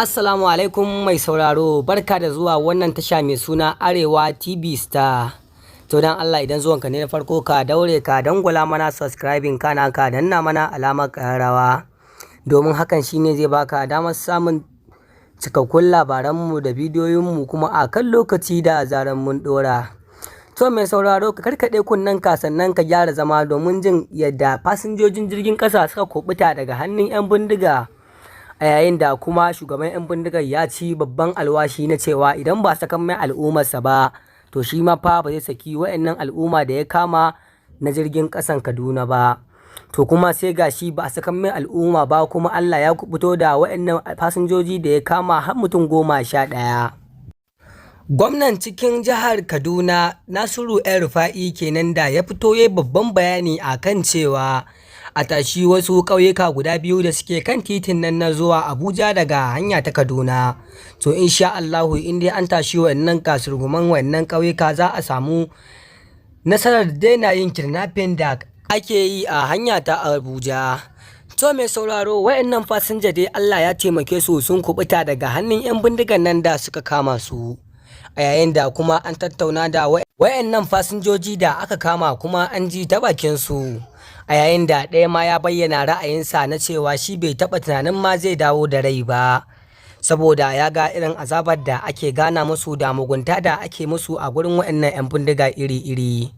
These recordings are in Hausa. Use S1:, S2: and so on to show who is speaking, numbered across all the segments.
S1: Assalamu alaikum mai sauraro, barka da zuwa wannan tasha mai suna Arewa TV Star. To, don Allah idan zuwanka ne na farko, ka daure ka dangwala mana subscribing, kana ka danna mana alamar ƙararrawa. Domin hakan shine zai baka damar samun cikakkun labaranmu da bidiyoyinmu kuma a kan lokaci da zaran mun ɗora. To mai sauraro, ka karkaɗe kunnen ka, sannan ka gyara zama domin jin yadda fasinjojin jirgin ƙasa suka kuɓuta daga hannun 'yan bindiga. A yayin da kuma shugaban 'yan bindigar ya ci babban alwashi na cewa idan ba sakan mai al'ummarsa ba, to shi ma fa ba zai saki wa'annan al'umma da ya kama na jirgin ƙasan Kaduna ba. To kuma sai gashi ba a sakan mai al'umma ba, kuma Allah ya kubuto da wa'annan fasinjoji da ya kama har mutum 11. Gwamnan cikin jihar Kaduna, Nasiru El Rufa'i kenan, da ya fito ya babban bayani a kan cewa a tashi wasu ƙauyuka guda biyu da suke kan titin nan na zuwa Abuja daga hanya ta Kaduna. To insha Allahu in dai an tashi wa'annan kasurguman wa'annan ƙauyuka, za a samu nasarar daina yin kidnapping da ake yi a hanya ta Abuja. To mai sauraro, wa'annan fasinja dai Allah ya taimake su sun kubuta daga hannun 'yan bindigan nan da suka kama su. A yayin da kuma an tattauna da wayannan fasinjoji da aka kama, kuma an ji ta bakin su, a yayin da ɗaya ma ya bayyana ra'ayinsa na cewa shi bai taɓa tunanin ma zai dawo da rai ba, saboda ya ga irin azabar da ake gana musu da mugunta da ake musu a gurin wayannan 'yan bindiga iri-iri.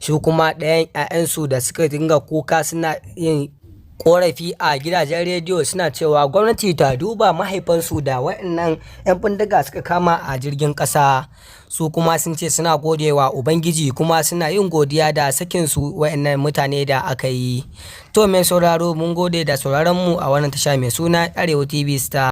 S1: Shi kuma ɗayan 'ya'yansu da suka dinga kuka suna yin korafi a gidajen rediyo, suna cewa gwamnati ta duba mahaifansu da waɗannan 'yan bindiga suka kama a jirgin ƙasa, su kuma sun ce suna godewa Ubangiji kuma suna yin godiya da sakin su waɗannan mutane da aka yi. To mai sauraro, mun gode da sauraron mu a wannan tasha mai suna Arewa TV Star.